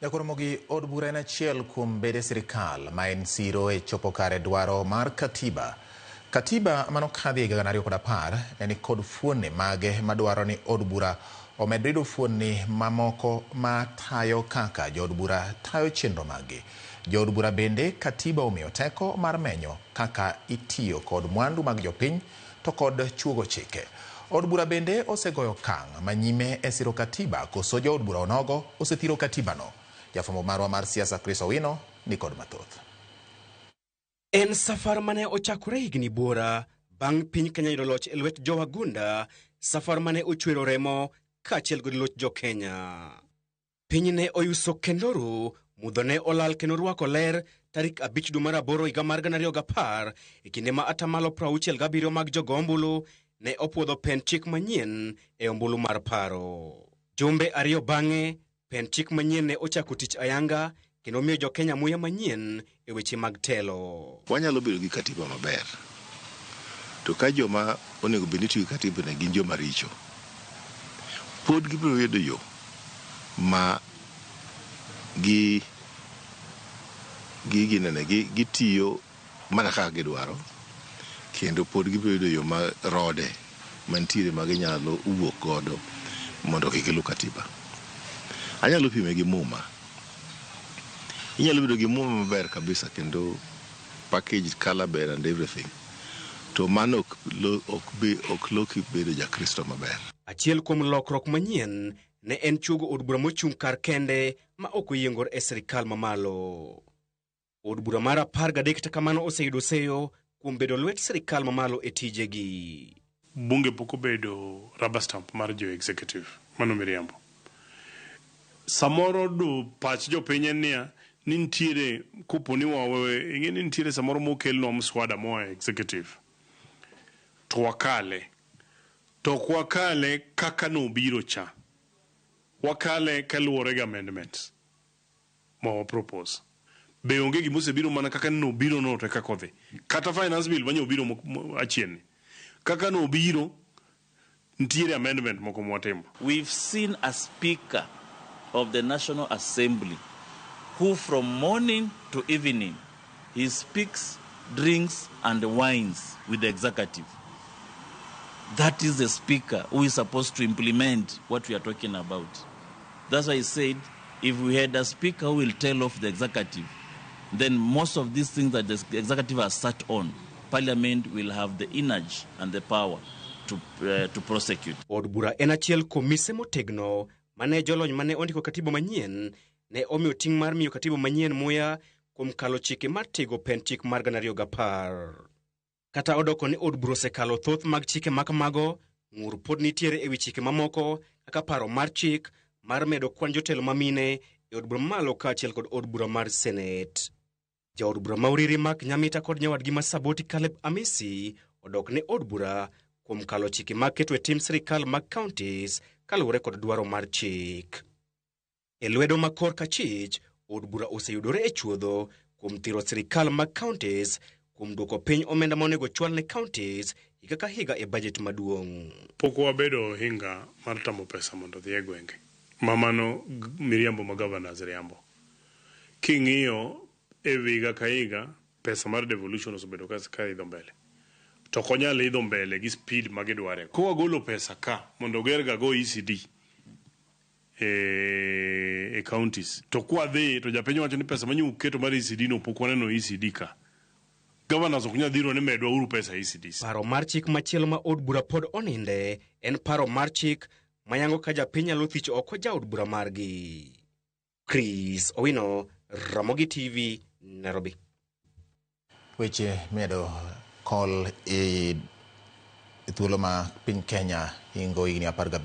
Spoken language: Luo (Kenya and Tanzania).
Nyakoromogi od bura en achiel kuom bede sirikal ma en siro e chopo kare dwaro mar katiba. Katiba manokadhi e higa 2010 ne nikod fuonni mage madwaro ni od bura omed rido fuonni mamoko ma tayo kaka jood bura tayo chenro maggi. Jood bura bende katiba omiyo teko mar menyo kaka itiyo kod mwandu mag jopiny to kod chuogo chike. Od bura bende osegoyo okang' manyime e siro katiba koso jood bura onogo osethiro katiba no. Jafwambo marwa mar siasa Chris Owino ni kod mathoth. En safar mane ochakore higni buora bang' piny Kenya yudo loch e lwet jowagunda, safar mane ochwero remo kaachiel kod loch jo Kenya. Piny ne oyuso kendo ru, mudho ne olal kendo rwako ler tarik 5 dwe mar aboro higa mar 2010 e kinde ma atamalo 67 mag jogo ombulu ne opuodho pend chik manyien e ombulu mar paro. Jumbe ariyo bang'e, pend chik manyien ne ochako tich ayanga kendo miyo jo Kenya muya manyien e weche mag telo. Wanyalo bedo gi katiba maber, to ka joma onego bed ni tiyo gi katiba ni gin joma richo, pod gibiro yudo yo ma gi gi ginene gi gitiyo mana kaka gidwaro, kendo pod gibiro yudo yo ma rode mantiere ma ginyalo wuok godo mondo kik giluw katiba. Anyalo pime gi muma. Inyalo bedo gi muma maber kabisa kendo package color ber and everything, to mano ok loki bedo Jakristo maber. Achiel kuom lokruok manyien ne en chuogo od bura mochung' kar kende ma ok oyiengore e sirikal mamalo. Od bura mar 13 kata kamano oseyudo seyo kuom bedo lwet sirikal mamalo e tijegi. Bunge pok obedo rubber stamp mar jo executive, mano miriambo. Samoro do pach jopiny en niya, ni nitiere kopo ni wawe, ing'e ni nitiere samoro mokelnwa mswada moa e executive to wakale, to ok wakale kaka nobiro cha, wakale kaluwore gi amendments ma wa propose. Be onge gima osebiro mana kaka nobiro no to e kaka odhi. Kata finance bill manyo obiro achien ni, kaka nobiro nitiere amendment moko mwatimo. We've seen a speaker of the National Assembly who from morning to evening he speaks, drinks and wines with the executive. That is the speaker who is supposed to implement what we are talking about. That's why I said if we had a speaker who will tell off the executive, then most of these things that the executive has sat on, Parliament will have the energy and the power to prosecute. Od bura en achiel kuom mise motegno mane jolony mane ondiko katiba manyien ne omiyo ting' mar miyo katiba manyien muya kuom kalo chike mar tego pend chik mar 2010. Kata odoko ni od bura osekalo thoth mag chike ma kamago, ng'ur pod nitiere ewi chike mamoko kaka paro mar chik mar medo kwan jotelo mamine e od bura mamalo kaachiel kod od bura mar Senate. Jaod bura ma Uriri Mark Nyamita kod nyawadgi ma Saboti Caleb Amisi odok ne od bura kuom kalo chike mag keto e tim sirikal mag counties kaluwore kod dwaro mar chik. E lwedo ma korka chich, od bura oseyudore e chuodho kuom thiro sirikal mag counties kuom duoko piny omenda ma onego chwal ne counties higa ka higa e budget maduong'. Pok wabedo ohinga mar tamo pesa mondo odhi e gwenge. Ma mano miriambo ma governors riambo. King'iyo e higa ka higa, pesa mar devolution osebedo ka idho mbele. To ok onyal idho mbele gi speed ma gidware. Kowagolo pesa ka mondo oger ga go ECD e counties. To kwadhi to japiny wacho ni pesa manyo uketo mar ECD no pok waneno ECD ka. Governors ok nyal dhiro ni medwa uru pesa ECDs. Paro mar chik machielo ma od bura pod oninde en paro mar chik mayango ka japiny nyalo thicho oko jaod bura margi. Chris Owino, Ramogi TV, Nairobi. Weche medo kol e thuolo ma piny Kenya hingo higni 15.